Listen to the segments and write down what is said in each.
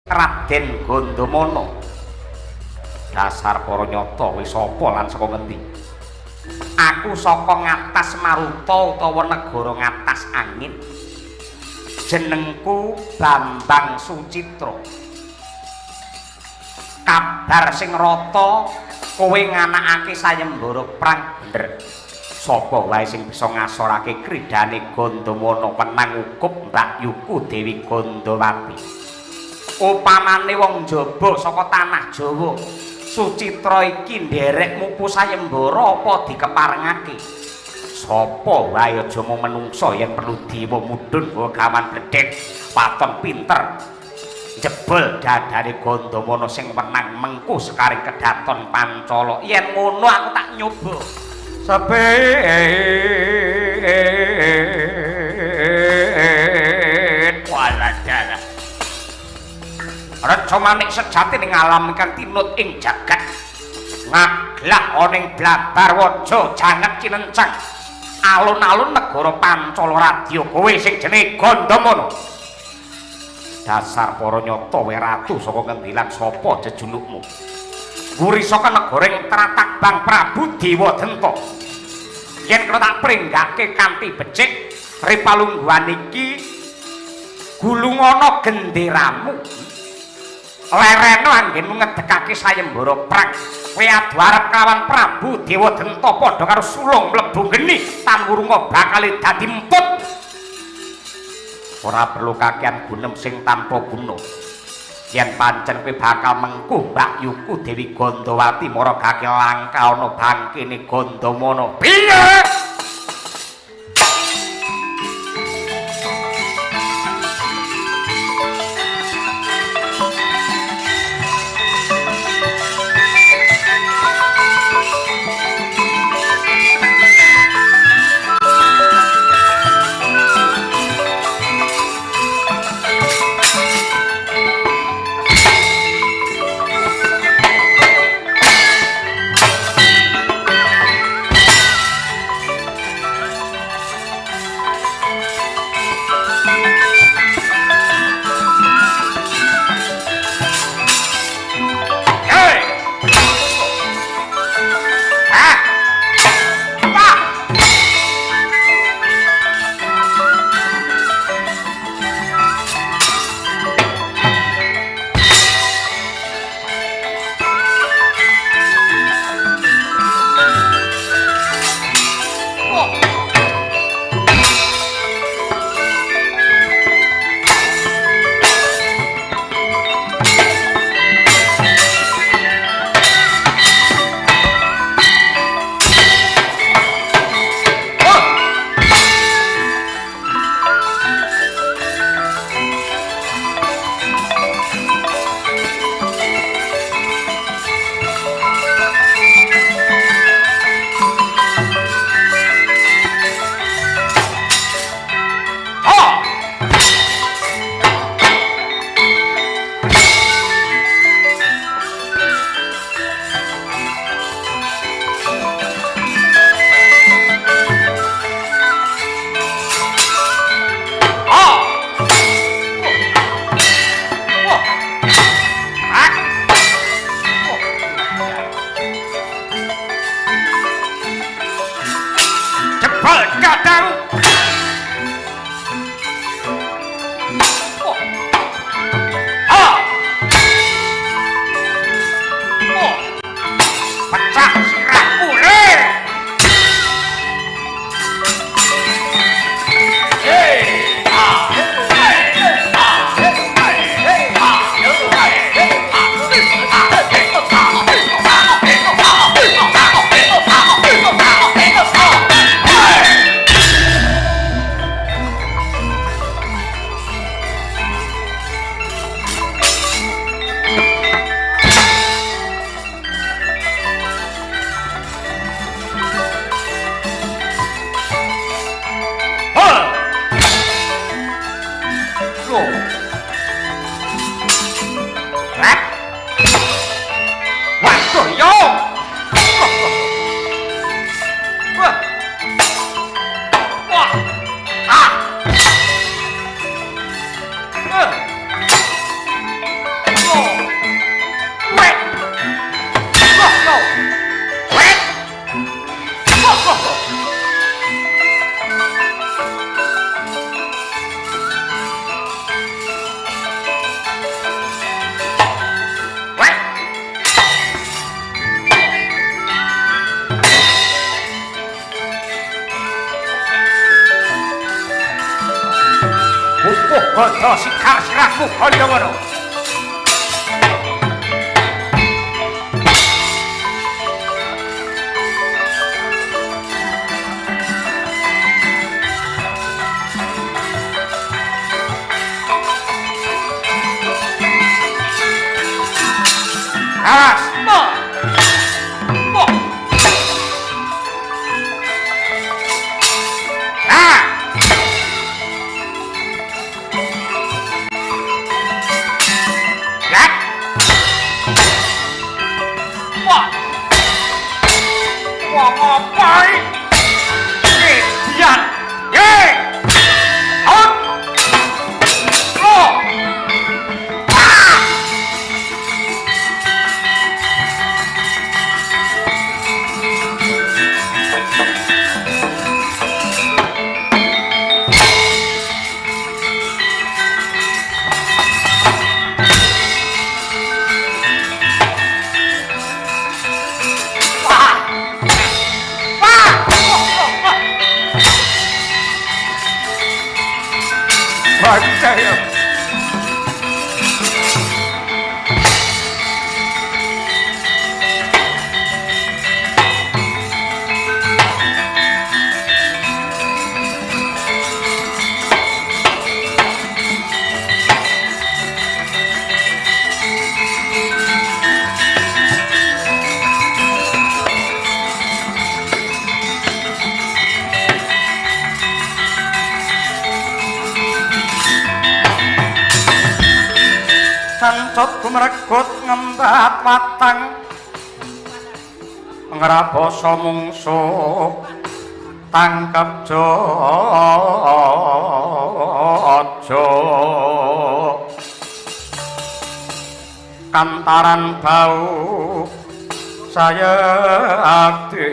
Raden Gandamana. Dasar para nyata wis sapa lan saka ngendi? Aku saka ngatas Maruta utawa negara ngatas angin. Jenengku Bambang Sucitra. Kabar sing rata kowe nganakake sayembara perang bener. Sapa wae sing bisa ngasorake kridane Gandamana wenang ukup Mbakyuku Dewi Gandawati. Upamane wong njaba saka tanah Jawa, Sucitra iki nderek mupu sayembara apa dikeparengake? Sapa wae aja mung menungsa yen perlu dewa mudhun gawa gawan bledhek, waton pinter jebol dadane Gandamana sing wenang mengku sekaring kedaton Pancala. Yen ngono aku tak nyoba. Sepet waladara. Reca manik sejati ning alam ingkang tinut ing jagat. Ngaglah ana ing blabar waja janget cinencang. Alun-alun negara Pancala Radya kowe sing jenenge Gandamana. Dasar para nyata we ratu saka ngendi lan sapa jejulukmu? Mburi saka negara ing tratag Bang Prabu Dewa Denta. Yen kena tak pringgake kanthi becik ripalungguhan iki gulungana genderamu. Lereno anggenmu ngedekake sayembara perang. Kowe adu arep kelawan Prabu Dewa Denta padha karo sulung mlebu geni tanwurunga bakal dadi emput. Ora perlu kakean gunem sing tanpa guna. Yen pancen kowe bakal mengku Mbakyuku Dewi Gandawati mara gake langka ana bangkene Gandamana. Piye? Gada sikar sirahmu Gandamana. Awas. Mo. Ah. Lat. Wah. Wah, apa iki? Edian. Ye. Out. Lo. Ah. Wah. Wah. Wah. Baca ya. Cancut gumregut ngembat watang ngrabasa mungsuh tangkep aja kantaran bau sayakti.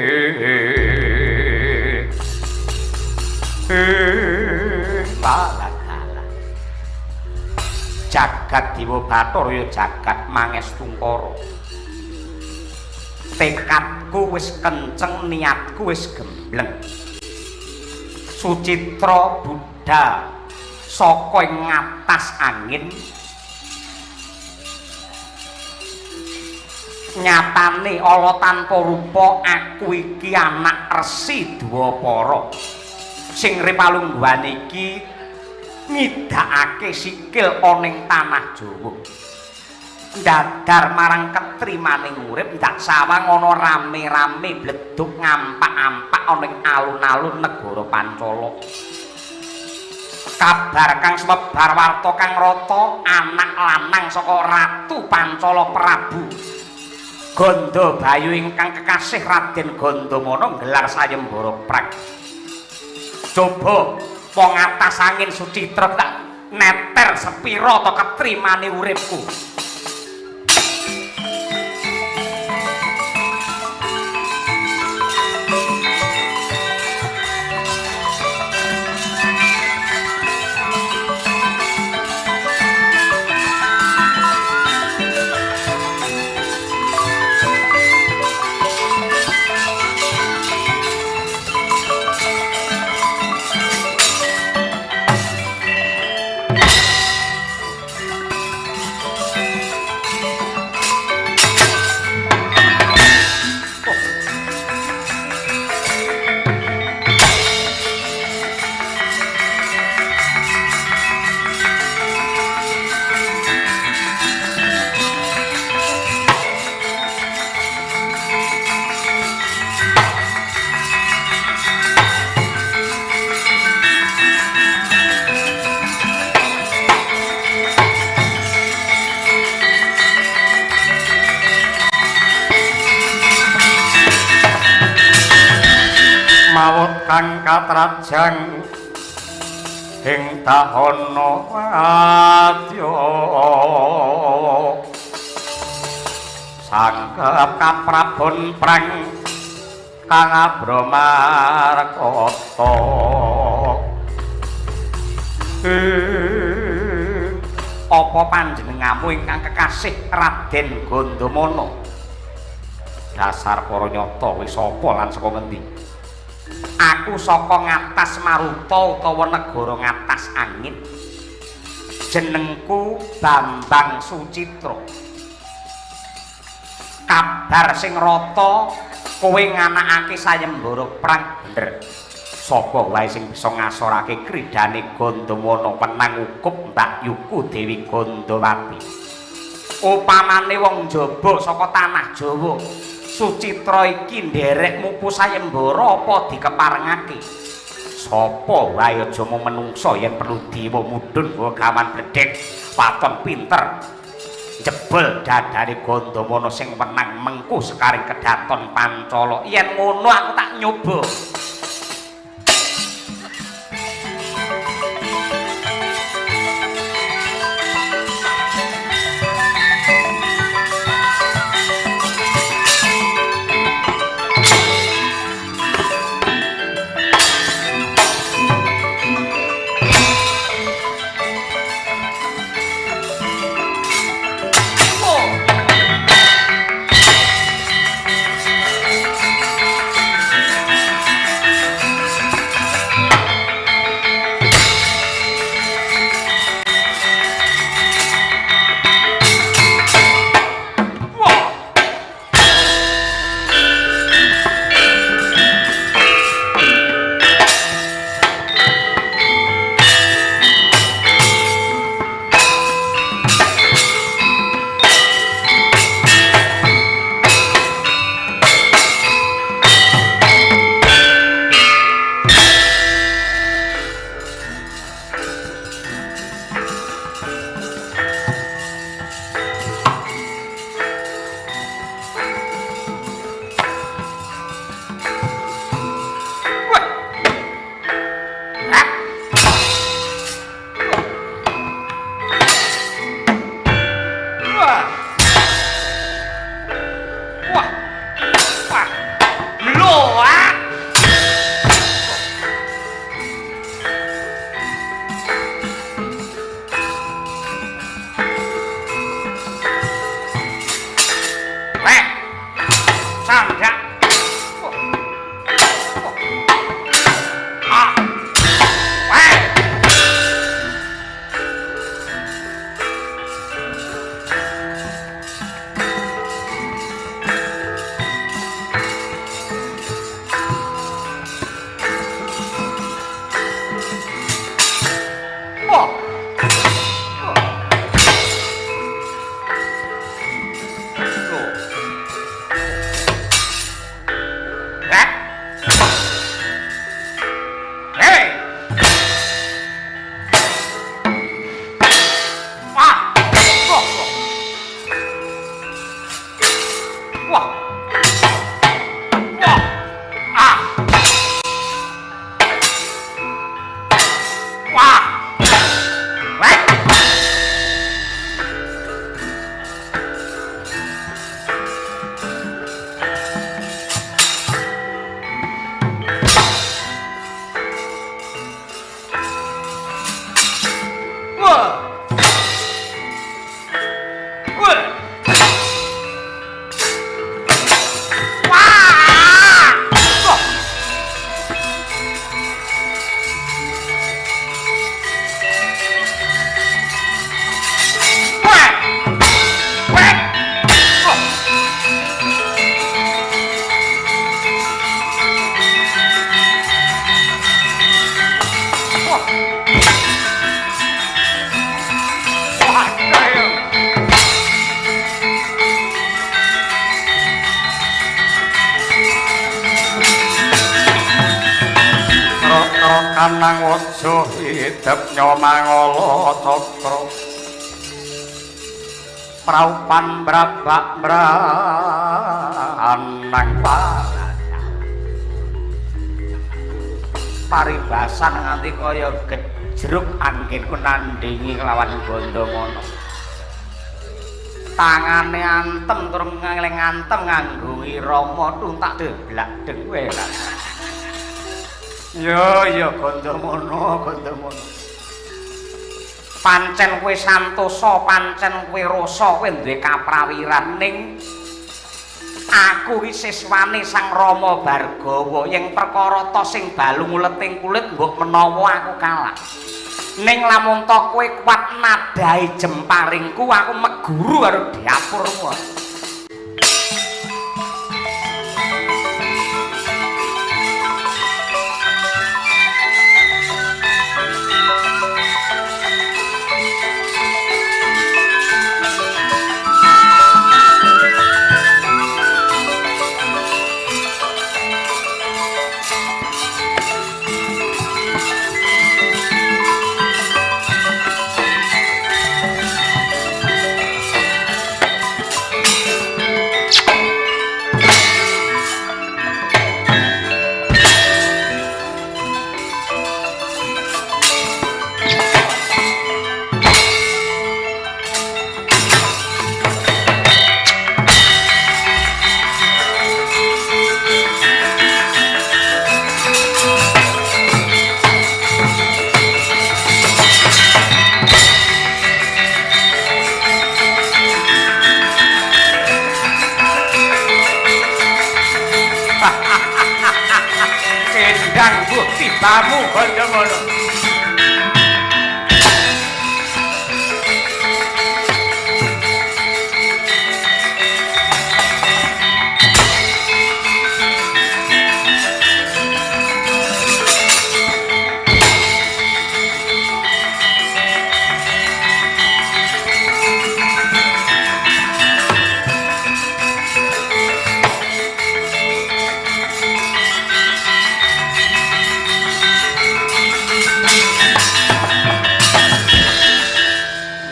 Kalah jagat Dewa Bathara ya jagat Mangestungkara. Tekadku wis kenceng, niatku wis gembleng. Sucitra Buddha saka ing ngatas angin nyatane ala tanpa rupa aku iki anak Resi Dwapara sing ripalungguhan iki ngidakake sikil ana ing tanah Jawa. Ndadar marang ketrimaning urip ndak sawang ana rame-rame bledug ngampak-ampak ana ing alun-alun negara Pancala. Kabar kang sumebar warta kang rata anak lanang saka Ratu Pancala Prabu Gandha Bayu ingkang kekasih Raden Gandamana nggelar sayembara prang. Coba wong atas angin Sucitra tak neter sepira to ketrimane uripku. Mawut kang katrajang ing dahana wadya sangkep kaprabon prang kang abramarkata. Apa panjenenganmu ingkang kekasih Raden Gandamana? Dasar para nyata wis sapa lan saka ngendi? Aku saka ngatas maruta utawa negara ngatas angin. Jenengku Bambang Sucitra. Kabar sing rata kowe nganakake sayembara perang bener. Sapa wae sing bisa ngasorake kridane Gandamana wenang ukup Mbak Yuku Dewi Gandawati. Upamane wong njaba saka tanah Jawa, Sucitra iki nderek mupu sayembara apa dikeparengake? Sapa wae aja mung menungsa yen perlu dewa mudhun gawan bledhek waton pinter jebol dadane Gandamana sing wenang mengku sekaring kedaton Pancala. Yen ngono aku tak nyoba. Kanang waja hidep nyomangala cakra praupan brabak branang paribasan nganti kaya gejruk anggenku nandhingi kelawan Gandamana. Tangane antem tur ngeleng antem nganggo irama tuntak deblak dhewe. Yo yo Gandamana, Gandamana. Pancen kowe santosa, pancen kowe rasa, kowe duwe kaprawiran ning aku iki siswane Sang Rama Bargawa yen perkara ta sing balung uleting kulit mbok menawa aku kalah. Ning lamun to kowe kuat nadahi jemparingku, aku meguru karo dapurmu. Kendang mbuh tibamu Gandamana.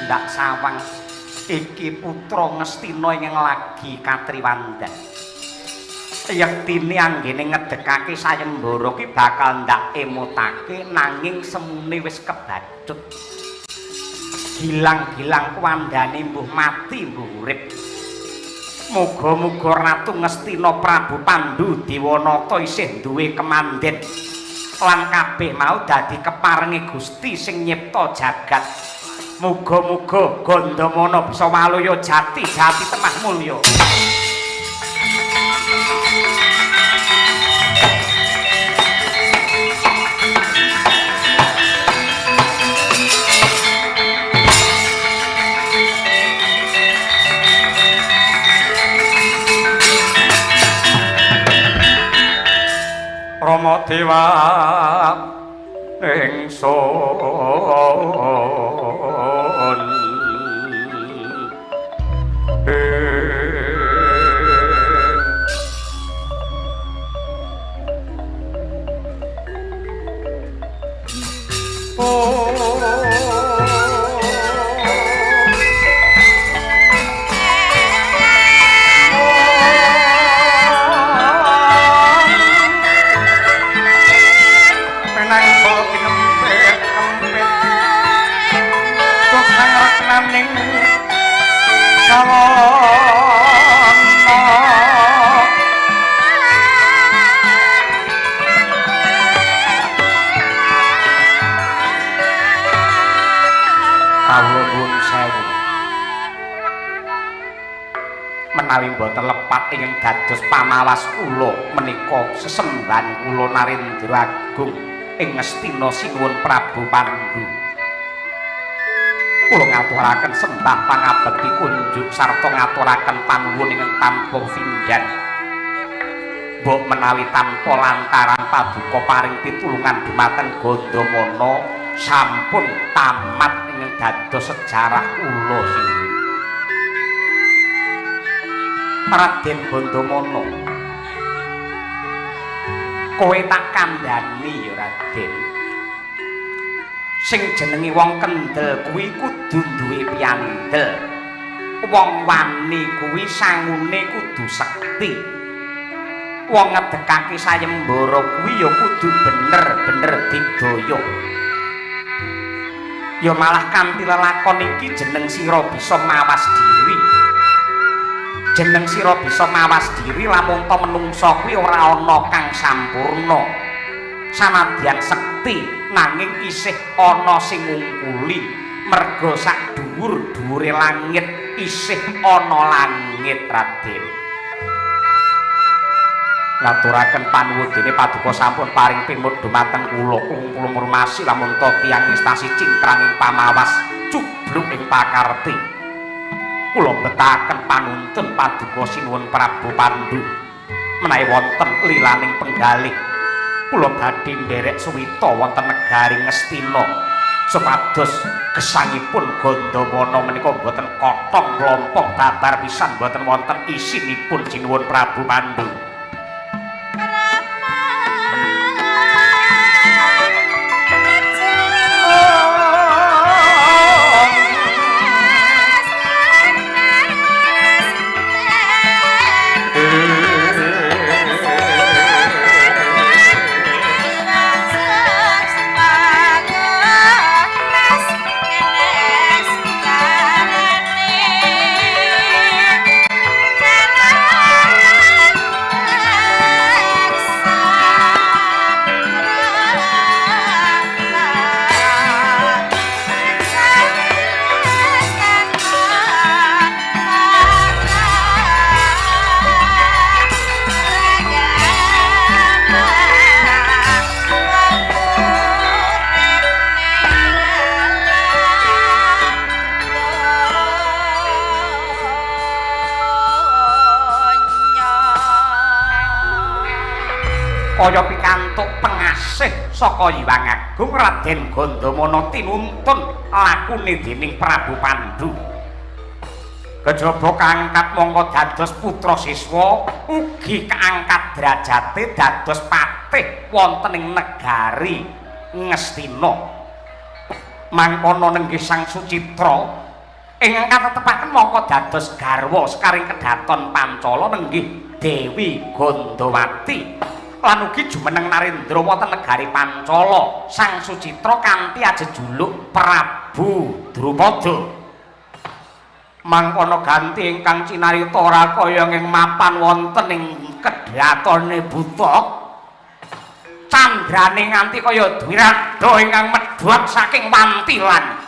Ndak sawang iki putra Ngastina ingkang lagi katriwandan. Yektine anggene ngedekake sayembara ki bakal ndak emotake, nanging semune wis kebacut. Gilang-gilang kuwandane mbuh mati mbuh urip. Muga-muga Ratu Ngastina Prabu Pandu Dewanata isih duwe kemandhen lan kabeh mau dadi keparenge Gusti sing nyipta jagat. Muga-muga Gandamana bisa waluya jati-jati temah mulya. Rama Dewa ingsun Kawula nuwun sewu. Menawi mboten lepat ingkang dados pamawas kula menika sesembahan kula Narendra Agung ing Ngastina sinuwun Prabu Pandu. Kula ngaturaken sembah pangabekti kunjuk sarta ngaturaken panuwun ingkang tanpa pindhan. Mbok menawi tanpa lantaran paduka paring pitulungan dumateng Gandamana sampun tamat ingkang dados sejarah kula sinuwun. Raden Gandamana, kowe tak kandhani ya Raden. Sing jenenge wong kendel kuwi kudu duwe piandel. Wong wani kuwi sangune kudu sekti. Wong ngedekake sayembara kuwi ya kudu bener-bener digdaya. Ya malah kanthi lelakon iki jeneng sira bisa mawas diri. Jeneng sira bisa mawas diri lamun ta menungsa kuwi ora ana kang sampurna. Sanadyan sekti nanging isih ana sing ngungkuli, merga sak dhuwur-dhuwure langit isih ana langit Raden. Ngaturaken panuwun dene paduka sampun paring pimut dumateng kula kula murmasi lamun to tiyang stasi cingkrang ing pamawas cubluk ing pakarti. Kula betaken panuntun paduka sinuwun Prabu Pandu menawi wonten lilaning penggalih kula badhe nderek suwita wonten negari Ngastina supados gesangipun Gandamana menika mboten kotong mlompong babar pisan mboten wonten isinipun sinuwun Prabu Pandu. Kaya pikantuk pengasih saka Hyang Agung Raden Gandamana tinuntun lakune dening Prabu Pandu. Kejaba kaangkat mongko dados putra siswa ugi kaangkat derajate dados patih wonten ing negari Ngastina. Mangkono nenggih Sang Sucitra ingkang katetepaken mongko dados garwa sekaring kedaton Pancala nenggih Dewi Gandawati. Lan ugi jumeneng narendra wonten negari Pancala Sang Sucitra kanthi ajejuluk Prabu Drupada. Mangkono ganti ingkang cinarita ora kaya ing mapan wonten ing kedhatone buta candrane nganti kaya dwirada ingkang medhot saking wantilan.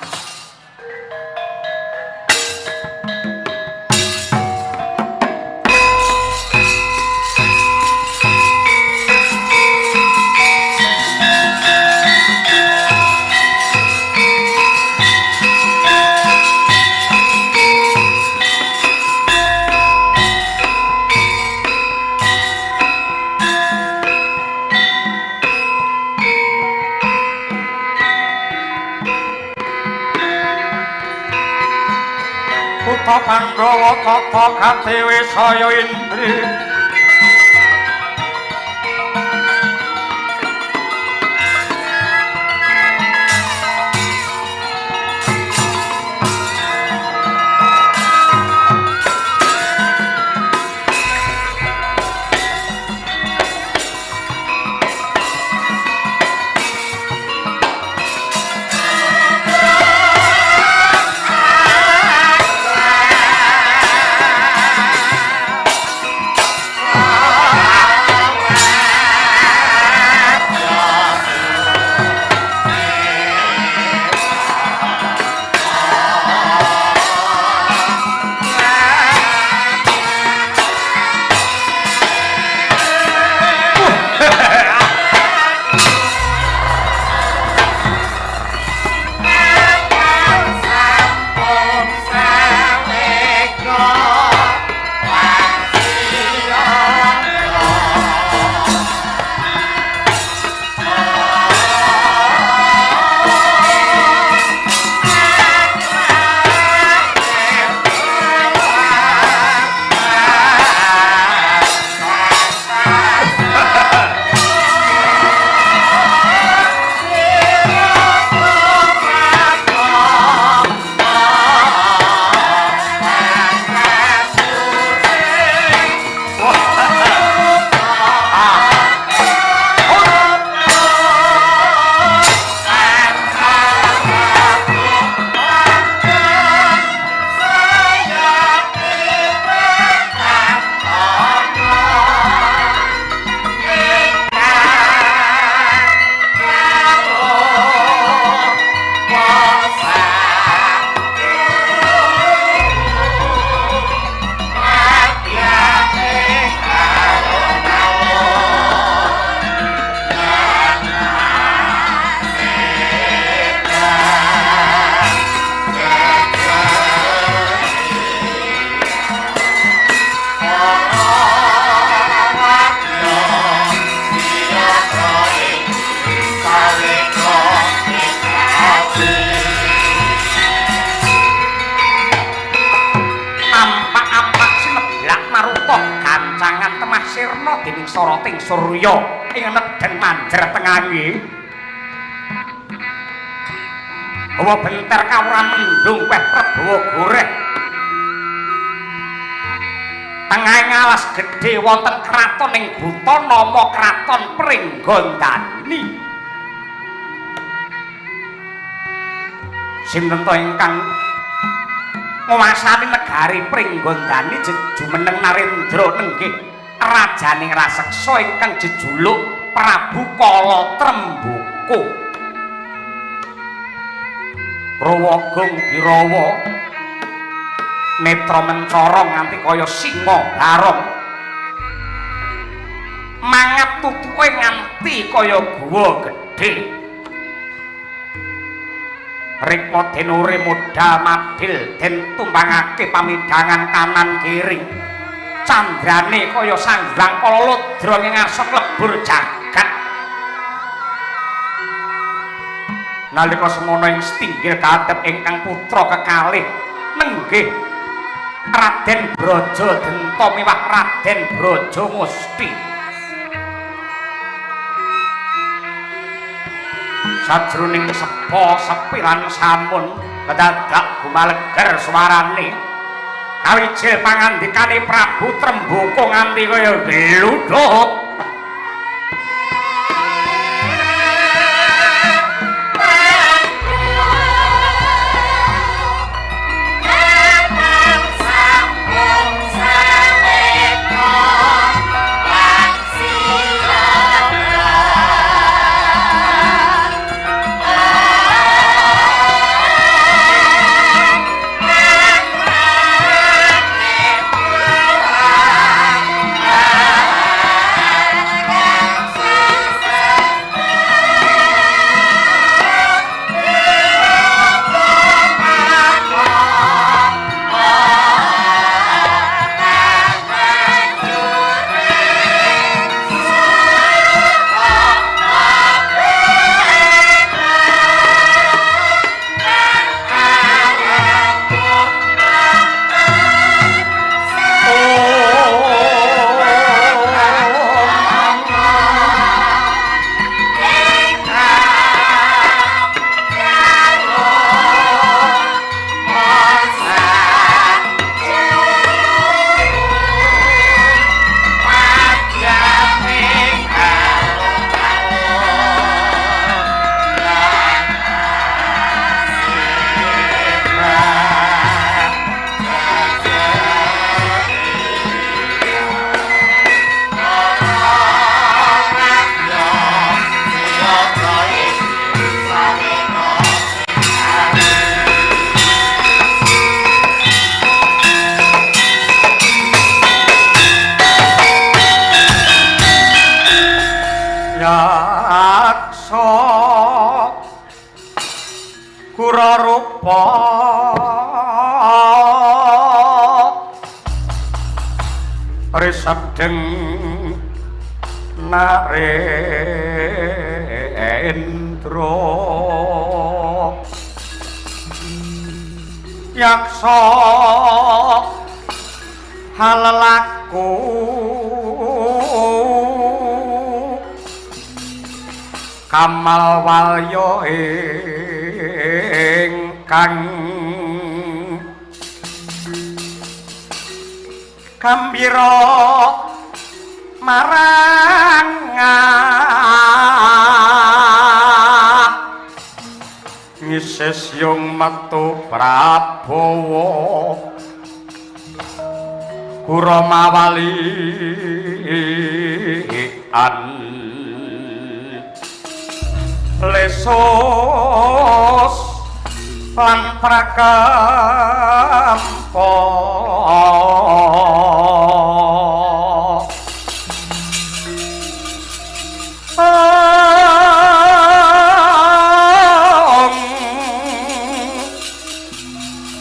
Putra Pandhawa tata kadewe saya indri dening soroting surya ing nedheng manjer tengange. Hawa benter kawuran mendung weh Prabawa goreh. Tengahing alas gedhe wonten kraton ing buta nama Kraton Pringgondani. Sinten to ingkang nguwasani negari Pringgondani jumeneng Narendra nenggih rajaning raseksa ingkang jejuluk Prabu Kala Tremboko. Rawagung Birawa netra mencorong nganti kaya singa barong, mangap tutuke nganti kaya guwa gedhe. Rikma denure modal madil den tumpangake pamidangan kanan kiri, candrane kaya sanghyang kala ludra ing ngarsa klebur jagat. Nalika semono ing setinggil kaadhep ingkang putra kekalih nenggih Raden Braja Denta miwah Raden Braja Musti. Sajroning sepo sepi lan samun kedadak gumaleger suarane kawijil pangandikane Prabu Tremboko nganti kaya gludhuk. Risabdeng Narendra yaksa halelaku kamal walya ingkang gambira marang ngisis yung metu Prabowo Kuramawalian lesos lan prakampa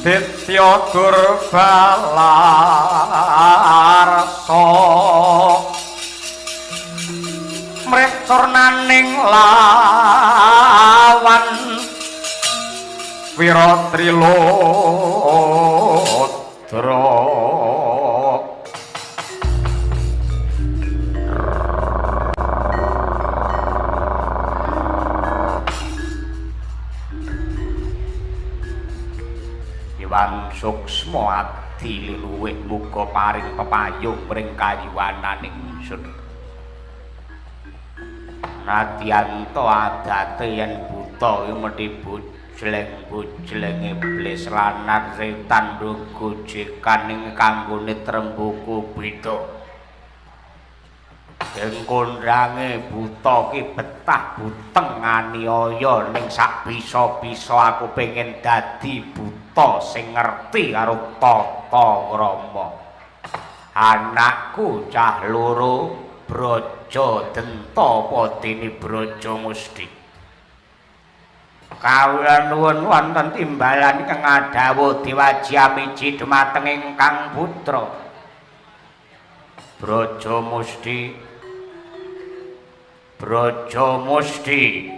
Ditya Durbalarsa mrih curnaning lawan Wira Trilodra. Bisma adi liluwih muga paring pepayung ring kayuwananing ingsun. Nadyan adate yen buta iki mesti bujleng-bujleng iblis lanang setan gojekan ing kanggone trembuku beda. Ing kondrange buta ki betah buteng aniaya ning sak bisa-bisa aku pengen dadi buta sing ngerti karo tata krama. Anakku cah loro Braja Denta apa dene Braja Musti. Kawula nuwun wonten timbalan ingkang adhawuh diwaji amiji dumateng ingkang putra Braja Musti. Braja Musti.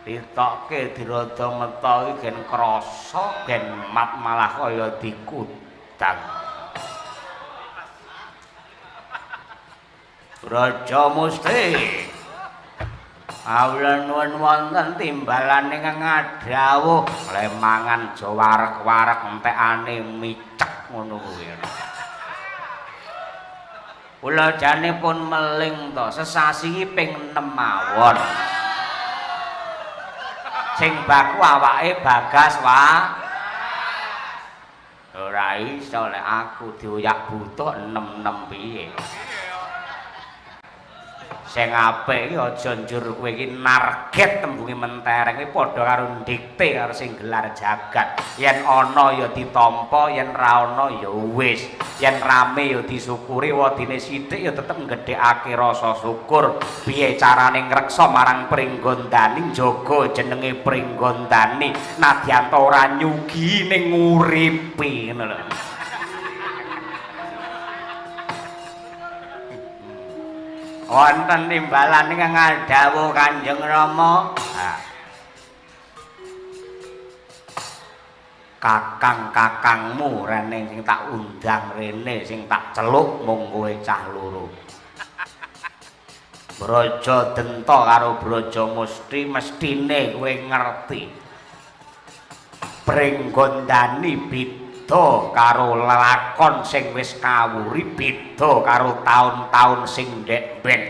Ditokke dirada meto iki gen krasa gen mat malah kaya dikudang. Braja Musti. Kawula nuwun wonten timbalan ingkang ngadhawuh le mangan aja warek-warek entekane micek ngono kuwi. Kula jane pun meling to, sesasi iki ping 6 mawon. Sing baku awake Bagas wae. Ora iso lek aku dioyak butuh 6-6 piye. Sing apik iki aja njur kowe iki narget tembunge mentereng kuwi padha karo ndikte karo sing gelar jagat. Yen ana ya ditampa, yen ra ana ya wis. Yen rame ya disyukuri, wedine sithik ya tetep nggedhekake rasa syukur. Piye carane ngreksa marang Pringgondani, njaga jenenge Pringgondani nadyan ta ora nyugi ning nguripi ngono lho. Wonten timbalan ingkang ngadhawuh Kanjeng Rama. Kakang-kakangmu rene sing tak undang rene, sing tak celuk mung kowe cah loro. Braja Denta karo Braja Musti mestine kowe ngerti. Pringgondani beda karo lelakon sing wis kawuri, beda karo taun-taun sing ndek ben.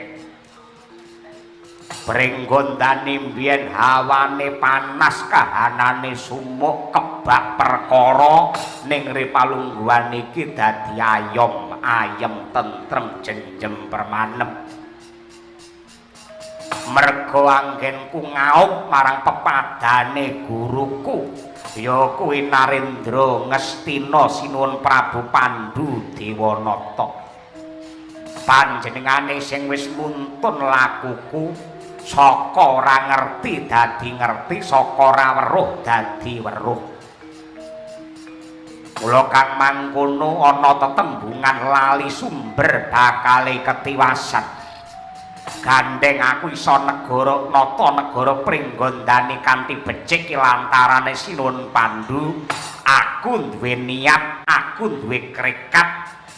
Pringgondani mbiyen hawane panas, kahanane sumuk, kebak perkara ning ripalungguhan iki dadi ayom, ayem tentrem jenjem permanem. Mergo anggenku ngaup marang pepadane guruku ya kuwi Narendra Ngastina Sinuwun Prabu Pandu Dewanata. Panjenengane sing wis muntun lakuku saka ora ngerti dadi ngerti, saka ora weruh dadi weruh. Mula kang mangkono ana tetembungan lali sumber bakale ketiwasan. Gandeng aku iso negara nata negara Pringgondani kanthi becik lantarane Sinuwun Pandu. Aku duwe niat, aku duwe krekat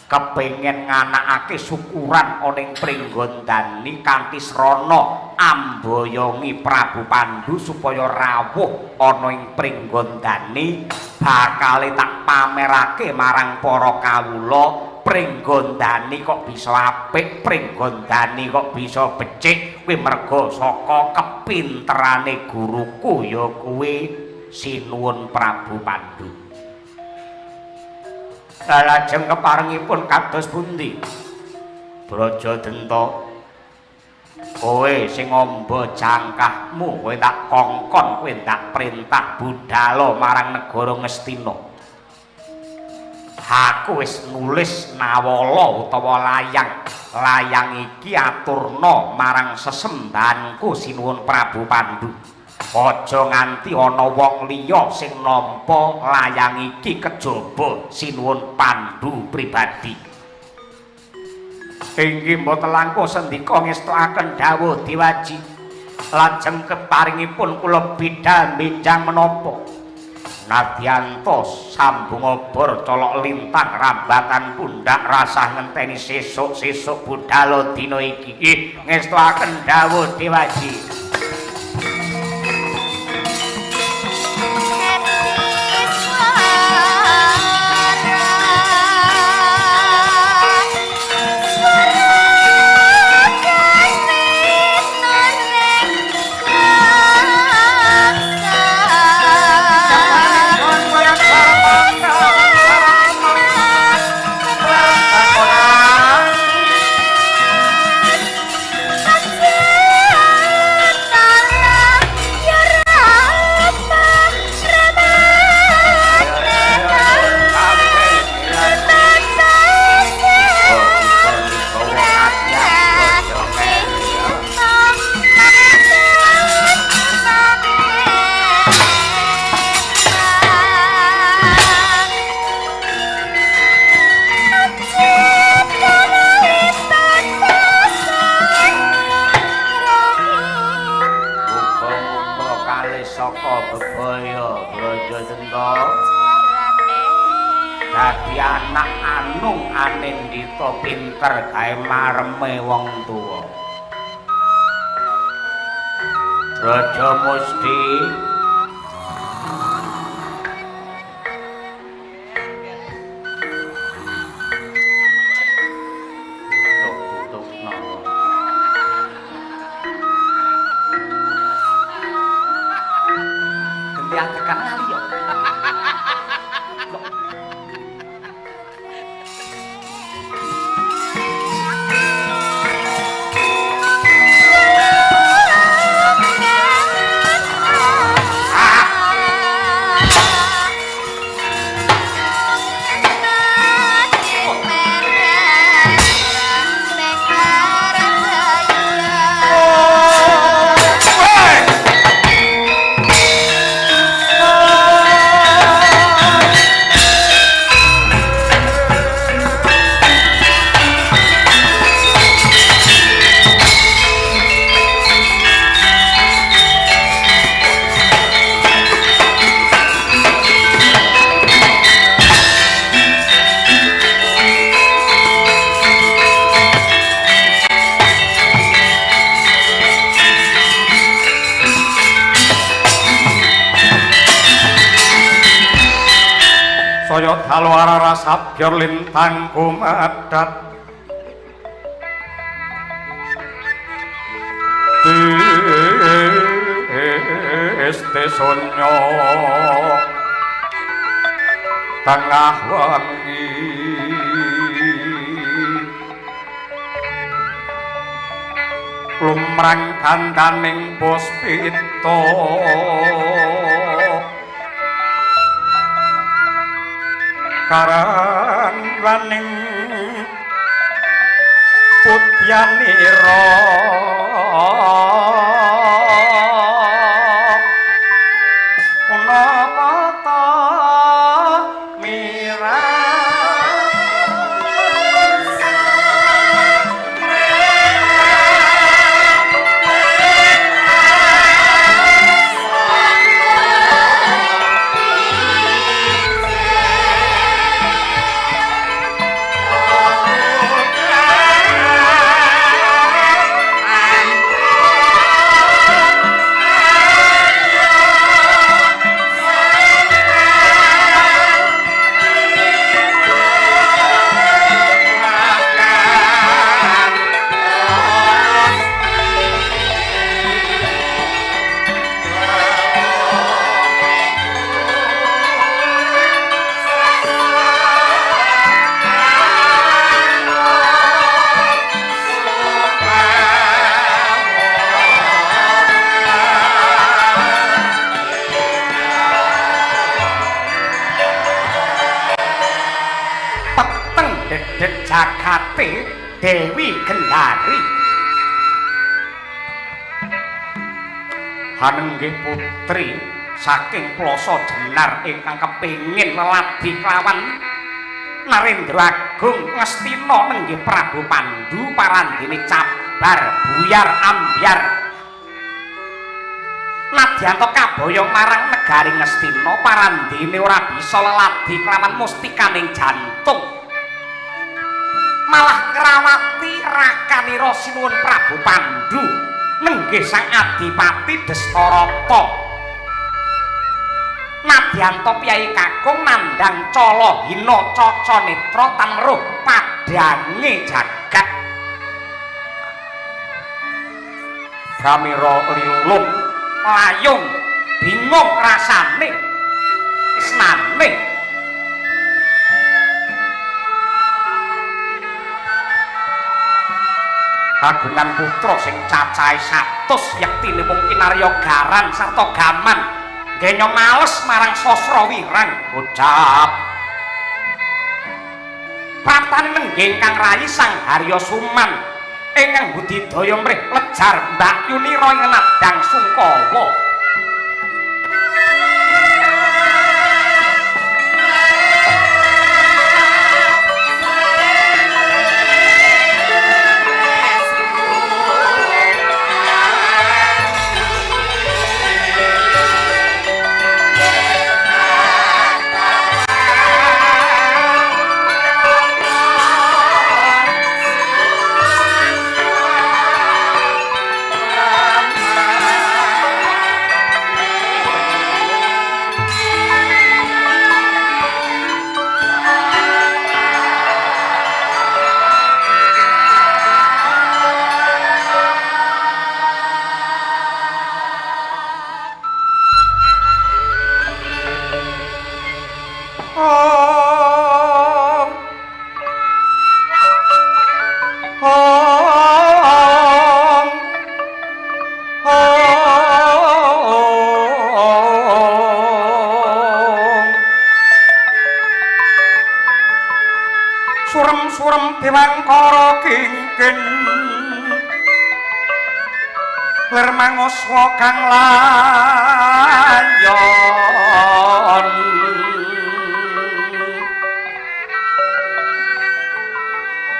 kepengin nganakake syukuran ana ing Pringgondani kanthi srana amboyongi Prabu Pandu supaya rawuh ana ing Pringgondani, bakale tak pamerake marang para kawula. Pringgondani kok bisa apik, Pringgondani kok bisa becik, kuwi merga saka kepinterane guruku ya kuwi Sinuwun Prabu Pandu. Lajeng keparengipun kados pundi? Braja Denta, kowe sing ngomba jangkahmu, kowe tak kongkon, kowe tak perintah budhalo marang negara Ngastina. Aku wis nulis nawala utawa layang. Layang iki aturna marang sesembahanku Sinuwun Prabu Pandu. Aja nganti ana wong liya sing nampa layang iki kejaba Sinuwun Pandu pribadi. Inggih mboten langkung sendika ngestokaken dawuh diwaji. Lajeng keparingipun kula bidhal benjang menapa? Nadyanto sambung obor colok lintang rambatan pundak rasah ngenteni sesuk-sesuk budhalo dina iki. Ngestuaken dawuh Dewaji. Dadi anak anung anindita pinter gawe mareme wong tuwa. Raja Musti Ganti adegan kali ya. Saya dalu arara sabyor lintang kumadhat Este sonyo tengah wengi lumrang kandaning puspita karang waning putyanira punapa ta Dedet jagate Dewi Gendari. Hanenggih putri saking Ploso Jenar ingkang kepingin leladi kelawan Narendra Agung Ngastina nenggih Prabu Pandu parandene cabar buyar ambyar. Nadyan to kaboyong marang negari Ngastina, parandene ora bisa leladi kelawan mustikaning jantung. Malah ngrawati rakanira Sinuwun Prabu Pandu nenggih Sang Adipati Destarata. Nadyan to piyai kakung nandhang cala hina caca netra tan weruh padhange jagat. Pramira lilung layung bingung rasane isnane. Kagungan putra sing cacahe 100 yektine mung kinarya garan sarta gaman genyo males marang sasra wirang ucap. Praptane nenggih ingkang rayi Sang Harya Suman ingkang budidaya mrih lejar Mbak Yunira ing nadang sungkawa. Surem-surem dewangkara kingkin lir manguswa kang layon.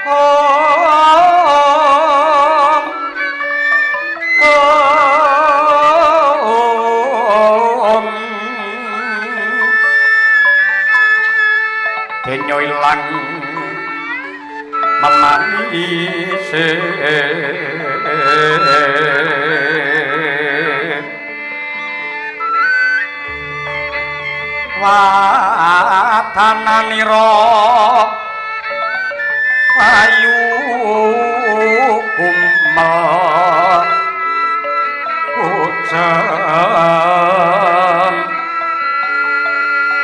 Om Om denyo ilang memanise watananira ayu kumel kucen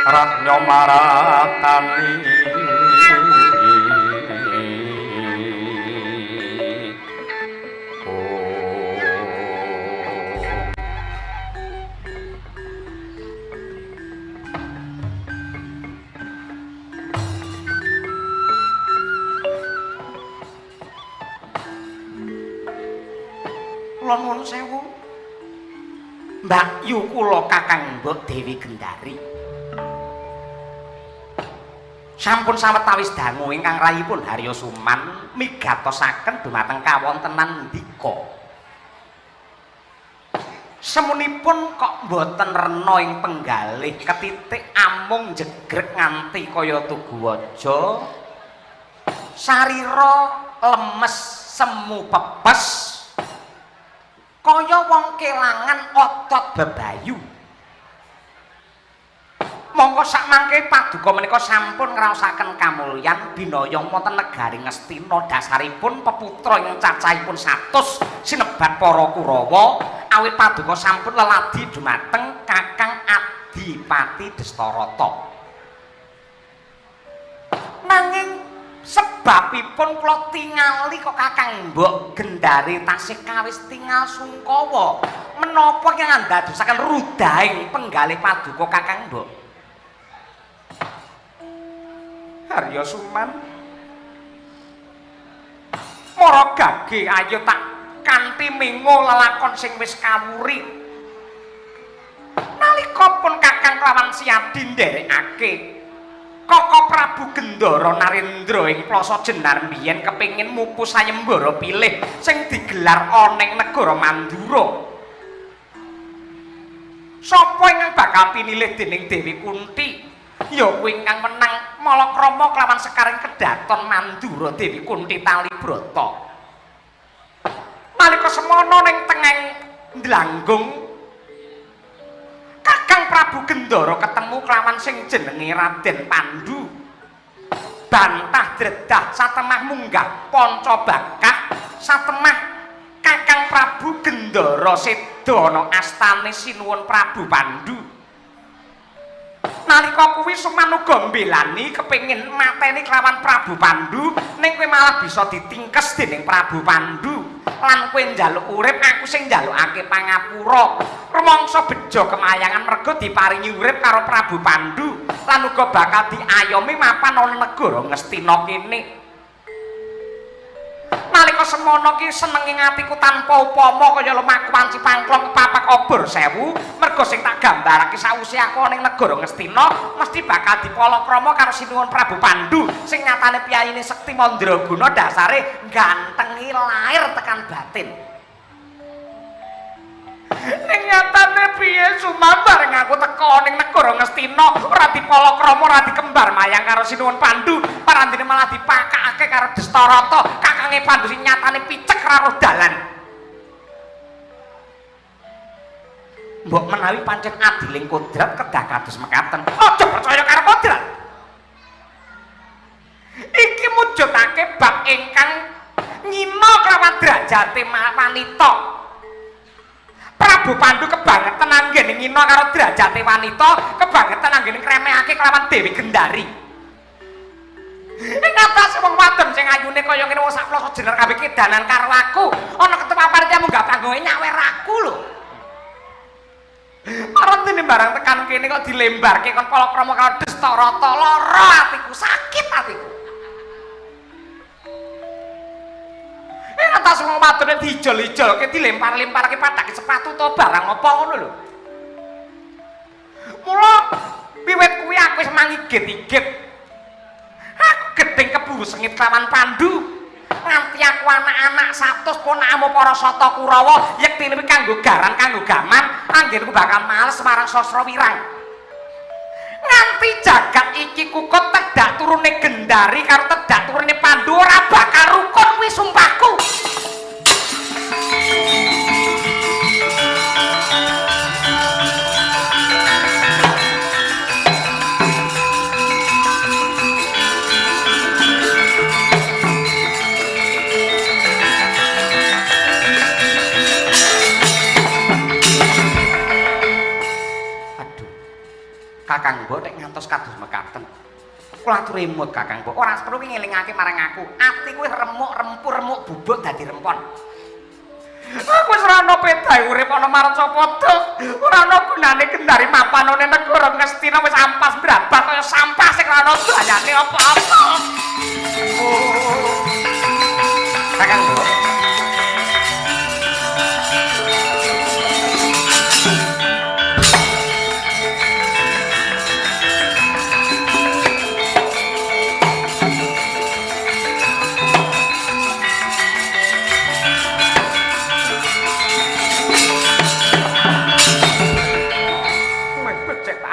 rahnyo maratani. Kula nuwun sewu. Mbak Yu kula Kakang Mbok Dewi Gendari. Sampun sawetawis dangu ingkang rayipun Harya Suman migatosaken dumateng kawontenan ndika. Semunipun kok mboten rena ing penggalih ketitik amung jegrek nganti kaya tugu waja. Sarira lemes semu pepes kaya wong kelangan otot bebayu. Monggo sakmangke paduka menika sampun ngraosaken kamulyan binayong wonten negari Ngastina dasaripun peputra ing cacahipun 100 sinebat para Kurawa awit paduka sampun leladi dumateng Kakang Adipati Destarata. Nanging sebabipun kula tingali kok Kakang Mbok Gendari tasih kawis tingal sungkawa menapa ingkang andadosaken rudahing penggalih paduka Kakang Mbok Harya Suman? Mara gage ayo tak kanthi mengo lelakon sing wis kawuri. Nalika pun Kakang kelawan Siadi nderekake Koko Prabu Gendara Narendra ing Plaza Jenar mbiyen kepengin mupu sayembara pilih sing digelar ana ing negara Mandura. Sapa ingkang bakal pinilih dening Dewi Kunti? Ya kuwi ingkang menang malakrama kelawan sekaring kedaton Mandura Dewi Kunti Talibrata. Nalika semana ning tengahing Ndlanggung, Kakang Prabu Gendara ketemu kelawan sing jenenge Raden Pandu. Bantah dredah satemah munggah panca bakah satemah Kakang Prabu Gendara seda ana astane Sinuwun Prabu Pandu. Nalika kuwi Suman uga mbelani kepengin mateni kelawan Prabu Pandu, ning kowe malah bisa ditingkes dening Prabu Pandu. Lan kowe njaluk urip, aku sing njalukake pangapura. Rumangsa bejo kemayangan merga diparingi urip karo Prabu Pandu lan uga bakal diayomi mapan ana negara Ngastina kene. Nalika semono ki senenge atiku tanpa upama kaya lumaku wanci pangklong papak obor sewu, merga sing tak gambarake sawise aku ning negara Ngastina mesti bakal dipalakrama karo Sinuwun Prabu Pandu sing nyatane piyayine sekti mandraguna dasare gantengi lahir tekan batin. Ning nyatane piye Suman bareng aku teka ning negara Ngastina ora dipalakrama ora dikembar mayang karo Sinuwun Pandu, parandene malah dipakake karo Destarata kakange Pandu sing nyatane picek karo dalan. Mbok menawi pancen adiling kodrat kedah kados mekaten. Aja percaya karo kodrat. Iki mujudake bab ingkang nyina kelawan derajate wanita. Prabu Pandu kebangetan anggene ngina karo derajate wanita, kebangetan anggene ngremehake kelawan Dewi Gendari. Ing atase wong wadon sing ayune kaya ngene wong sak ploso jener kabeh kedanan karo aku, ana ketua panitia munggah panggonge nyawer aku lho. Marang dene barang tekan kene kok dilembarke kon palakrama karo Destarata, lara atiku, sakit atiku. Ing atas wong wadone diijol-ijolke, dilempar-lemparke padake sepatu to barang apa ngono lho. Mula wiwit kuwi aku wis mangigit-igit. Aku gedeng keburu sengit kelawan Pandu. Nganti aku anak-anak 100 ponakmu para Sata Kurawa yektine kuwi kanggo garan kanggo gaman, anggenku bakal males marang Sasra Wirang. Nganti jagat iki kukut tedak turune Gendari karo tedak turune Pandu ora bakal rukun kuwi sumpahku. Aduh. Kakang Mbok nek ngantos kados mekaten. Kula aturi emut Kakang Mbok. Ora perlu ngelingake marang aku. Atiku wis remuk rempur remuk bubuk dadi rempon. Aku wis ora ana pedahe urip ana marcapada. Ora ana gunane Gendari mapanane negara Ngastina wis ampas brabah kaya sampah sing ora ana dayane apa-apa. Oh. Kakang Mbok.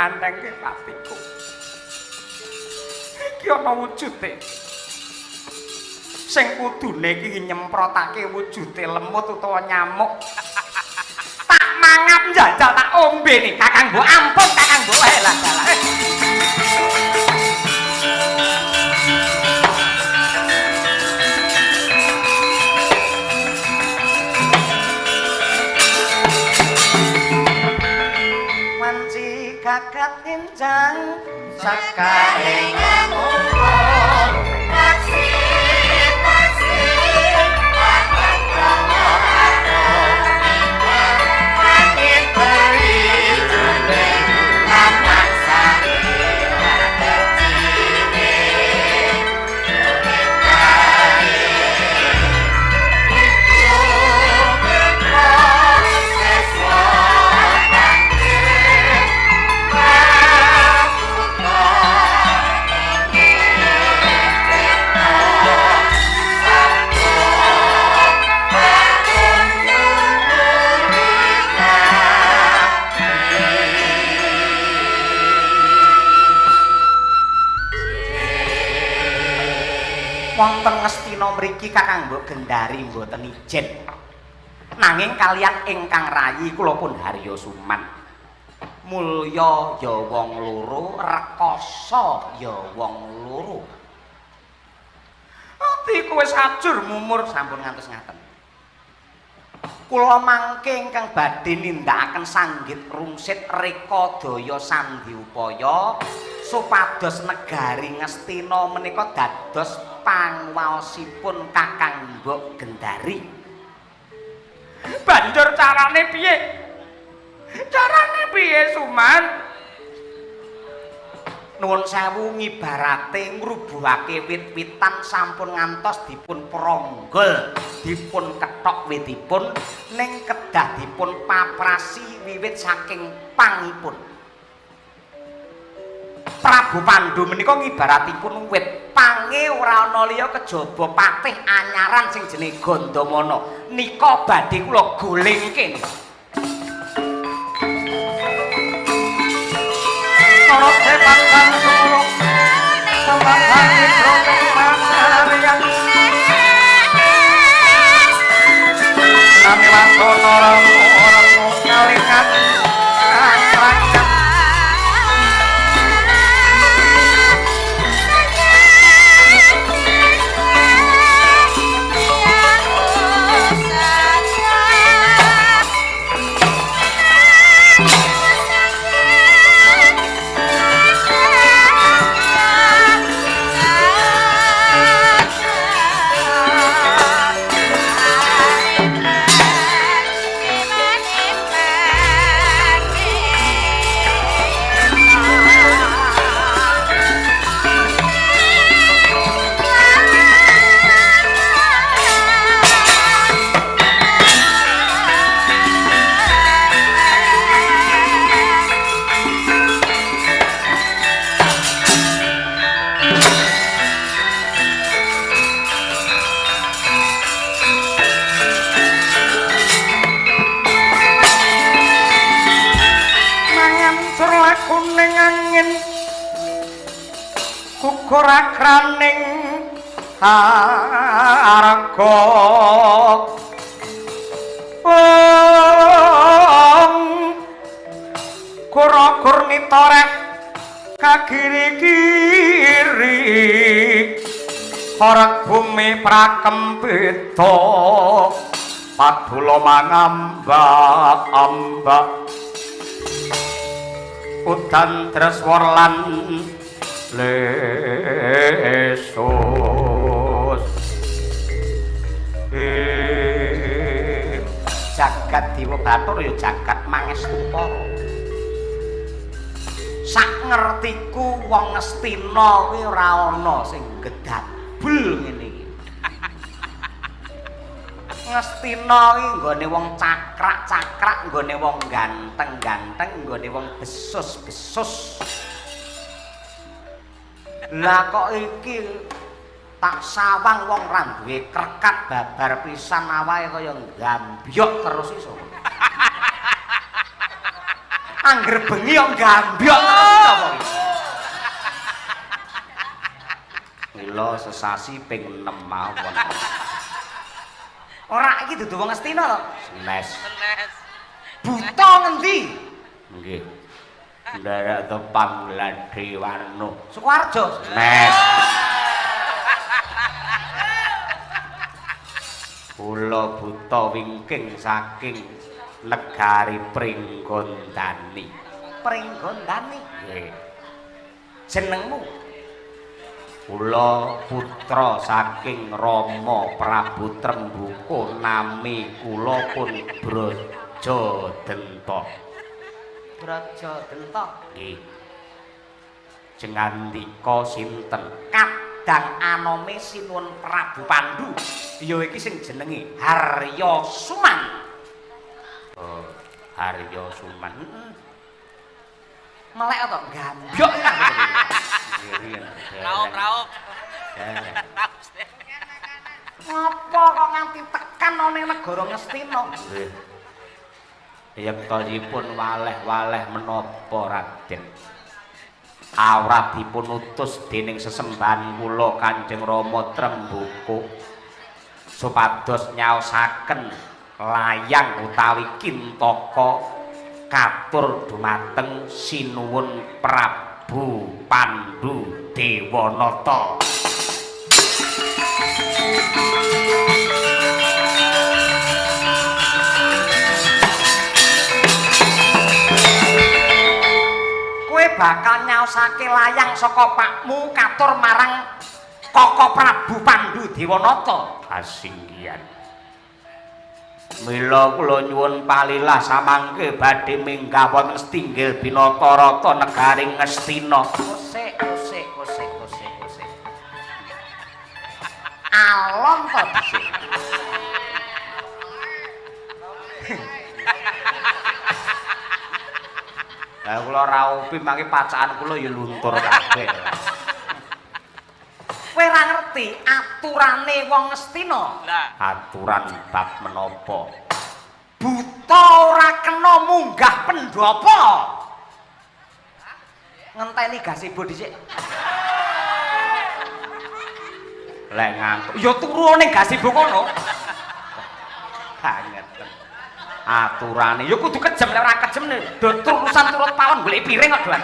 Anengke patiku. Iki ana wujude. Sing kudune iki nyemprotake wujude lemut utawa nyamuk. Tak mangap njajal tak ombe nih Kakang Mbok. Ampun Kakang Mbok. Lah dalah. Gagat injang sakaring mungkur taksi taksi papat kromo angin beri jene lamak sari wadecine mriki Kakang Mbok Gendari mboten ijen. Nanging kaliyan ingkang rayi kula pun Harya Suman. Mulya ya wong loro, rekoso ya wong loro. Atiku wis ajur mumur sampun ngantos ngaten. Kula mangke ingkang badhe nindakaken sanggit rungsit reka daya sandhi upaya supados negari Ngastina menika dados pangwaosipun Kakang Mbok Gendari. Banjur carane piye? Carane piye, Suman? Nuwun sewu ngibarate ngrubuhake wit-witan sampun ngantos dipun pronggol, dipun kethok witipun ning kedah dipun paprasi wiwit saking pangipun. Prabu Pandu menika ngibaratipun wit pange ora ana liya kejaba patih anyaran sing jenenge Gandamana. Nika badhe kula golengke. Akraning harga om kura-kur nitoreh kagiri-kiri horeg bumi prakempita padula mangambak-ambak udan treswar lan lesus. Jagat Dewa Bathara ya jagat Mangestupara. Sak ngertiku wong Ngastina kuwi ora ana sing gedabul ngene iki. Ngastina iki nggone wong cakrak-cakrak, nggone wong ganteng-ganteng, nggone wong besus-besus. Lah kok iki tak sawang wong ra duwe krekat babar pisan awake kaya gambyok terus iso. Angger bengi kok gambyok terus apa iki? Mila sesasi ping 6 mawon. Ora iki dudu wong Ngastina to? Senes. Buta ngendi? Nggih. Nderek tepang Gladi Warno Sukoharjo. Nes. Kula buta wingking saking negari Pringgondani. Pringgondani? Nggih. Jenengmu? Kula putra saking Rama Prabu Trembuka, nami kula pun Brajadenta. Brajadenta. Nggih. Jengandika sinten? Kadang anome Sinuwun Prabu Pandu. Ya iki sing jenenge Harya Suman. Oh, Harya Suman. Heeh. Melek to gambyok. Raup-raup. Ngapa kok nganti tekan ana ning negara Ngastina? Nggih. Yektosipun waleh-waleh menapa Raden? Awrat dipun utus dening sesembahan kula Kanjeng Rama Trembuka. Supados nyaosaken layang utawi kintaka katur dumateng Sinuwun Prabu Pandu Dewanata. Kowe bakal nyaosake layang saka pakmu katur marang Koko Prabu Pandu Dewanata. Kasinggihan. Mila kula nyuwun palilah samangke badhe minggah wonten setinggil Binatarata negari Ngastina. Kosek, kosek, kosek, kosek, kosek. Alon to dhisik. Lah kula raupi mangke pacakan kula ya luntur kabeh. Kowe ora ngerti aturane wong Ngastina? Aturan bab menapa? Buta ora kena munggah pendhapa. Ngenteni gazebo dhisik. Lek ngantuk ya turu ning gazebo kono. Banget. Aturane ya kudu kejem, lek ora kejem do terusan turut pawon golek piring kok doan.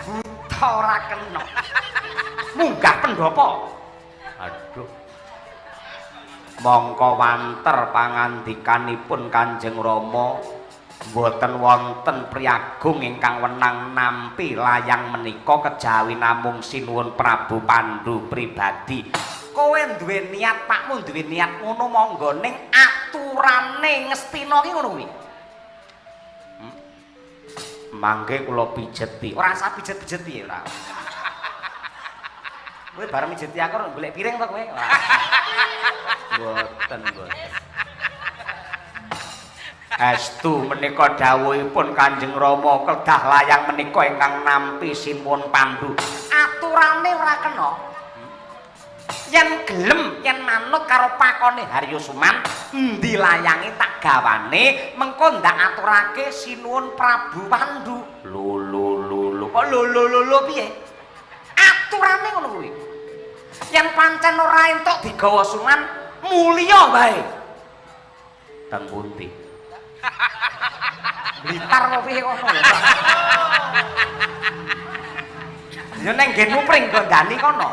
Buta ora kena munggah pendhapa. Aduh. Mongko wanter pangandikanipun Kanjeng Rama, mboten wonten priyagung ingkang wenang nampi layang menika kejawi namung Sinuwun Prabu Pandu pribadi. Kowe duwe niat, pakmu duwe niat ngono monggo, ning aturane Ngastina ki ngono kuwi. Mangke kula pijeti. Ora usah pijet-pijeti ora. Kowe bareng mijeti aku golek piring to kowe. Mboten, mboten. Estu menika dawuhipun Kanjeng Rama kedah layang menika ingkang nampi Sinuwun Pandu. Aturane ora kena. Yen gelem, yen manut karo pakone Haryo Suman, endi layange tak gawane, mengko ndak aturake Sinuwun Prabu Pandu. Lho lho lho lho. Kok lho lho lho lho piye? Aturane ngono kuwi. Yen pancen ora entuk digawa Suman, mulya wae. Teng pundi? Blitar apa piye kono? Ya neng nggenmu pringgondani kono.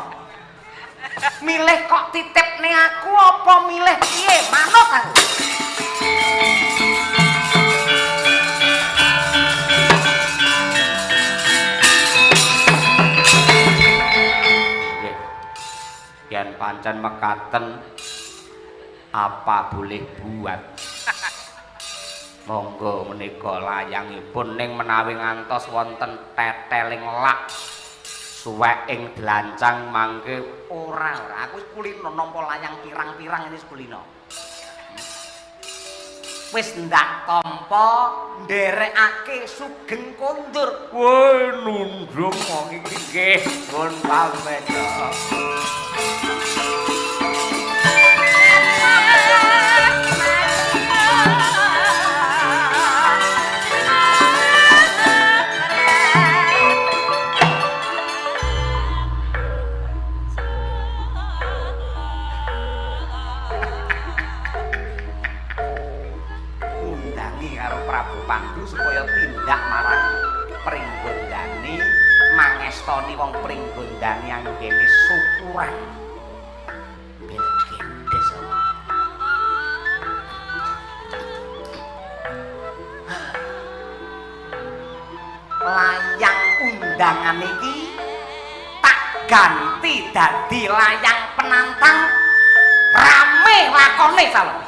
Milih kok titipne aku apa milih piye? Manut aku. Nggih. Yen pancen mekaten apa boleh buat. Monggo menika layangipun, ning menawi ngantos wonten teteling lak suwek ing dlancang mangke ora ora aku wis kulino nampa layang pirang-pirang ini kulino. Wis ndak tampa nderekake sugeng kondur. Woi nundung wong iki nggih nuwun pamit. Pandu supaya tindak marang Pringgondani, mangestoni wong Pringgondani anggene syukuran. Bilgedes. Layang undangan iki tak ganti dadi layang penantang rame lakone salon.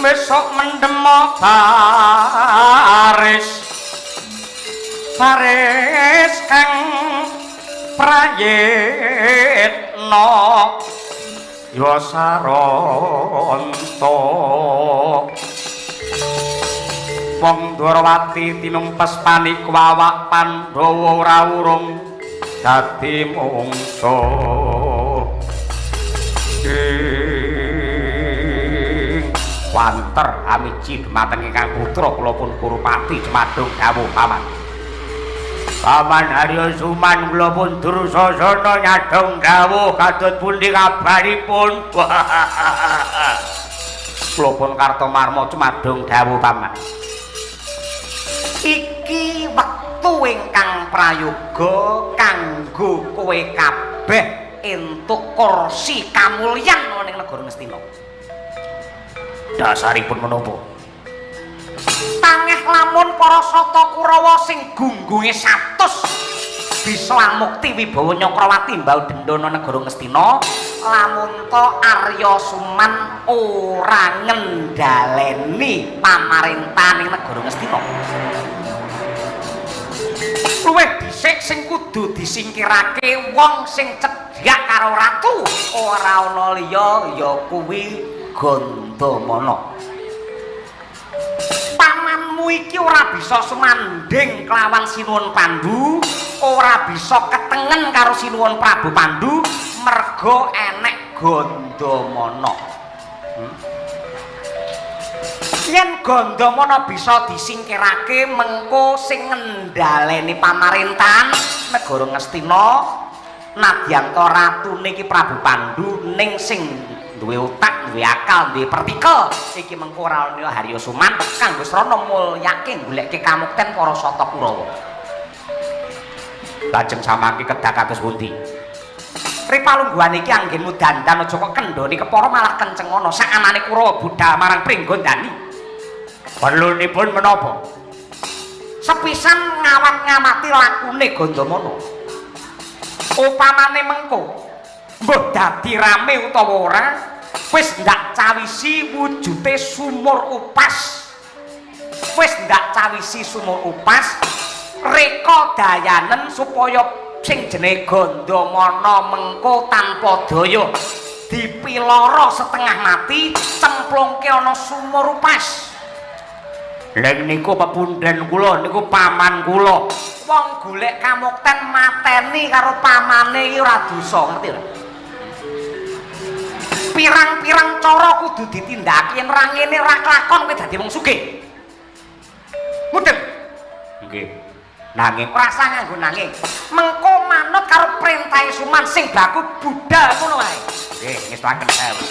Besok mendemo baris baris kang prayitna ya saranta. Wong Dwarawati tinumpes paniku awak Pandhawa ora urung dadi mungsuh. Ing wanter amiji dumateng ingkang putra kula pun Kurupati jumadung dawuh paman. Paman Haryo Suman kula pun Dursasana nyadong dawuh kadot pundi kabaripun. Kula pun Kartomarma jumadung dawuh paman. Iki wektu ingkang prayoga kanggo kowe kabeh entuk kursi kamulyan ana ing negara Ngastina. Dasaripun menapa? Tangeh lamun para Sata Kurawa sing gunggunge 100 bisa amukti wibawa Nyakrawati mbau dendana negara Ngastina, lamun ta Arya Suman ora ngendhaleni pamarentahan ing negara Ngastina. Luwih dhisik sing kudu disingkirake wong sing cedhak karo ratu ora ana liya ya kuwi Gandamana. Pamanmu iki ora bisa sumandhing kelawan Sinuwun Pandu, ora bisa ketengen karo Sinuwun Prabu Pandu merga enek Gandamana. Yen Gandamana bisa disingkirake mengko sing ngendhaleni pamarentahan negara Ngastina nadyanta ratune iki Prabu Pandu, ning sing duwe otak, duwe akal, duwe pertikel iki mengko ora ana Harya Suman kanggo srana mulyake goleke kamukten para Sata Kurawa. Lajeng samangke kedah kados pundi? Ripalungguhan iki anggenmu dandan aja kok kendhoni kepara malah kenceng ana sakanane Kurawa budal marang Pringgondani. Perlunipun menapa? Sepisan ngawat-ngamati lakune Gandamana. Upamane mengko mbuh dadi rame utawa ora, wis ndak cawisi wujude sumur upas. Wis ndak cawisi sumur upas, reka dayanen supaya sing jenenge Gandamana mengko tanpa daya dipilara setengah mati, cemplungke ana sumur upas. Lha niku pepundhen kula niku paman kula. Wong golek kamukten mateni karo pamane iki ora dosa, ngerti ora? Pirang-pirang cara kudu ditindakake yen ora ngene ora kelakon kowe dadi wong sugih. Mudeng? Nggih. Nanging ora usah nganggo nanging. Mengko manut karo perintahe Suman sing baku budal ngono wae. Nggih, ngestuaken dawuh.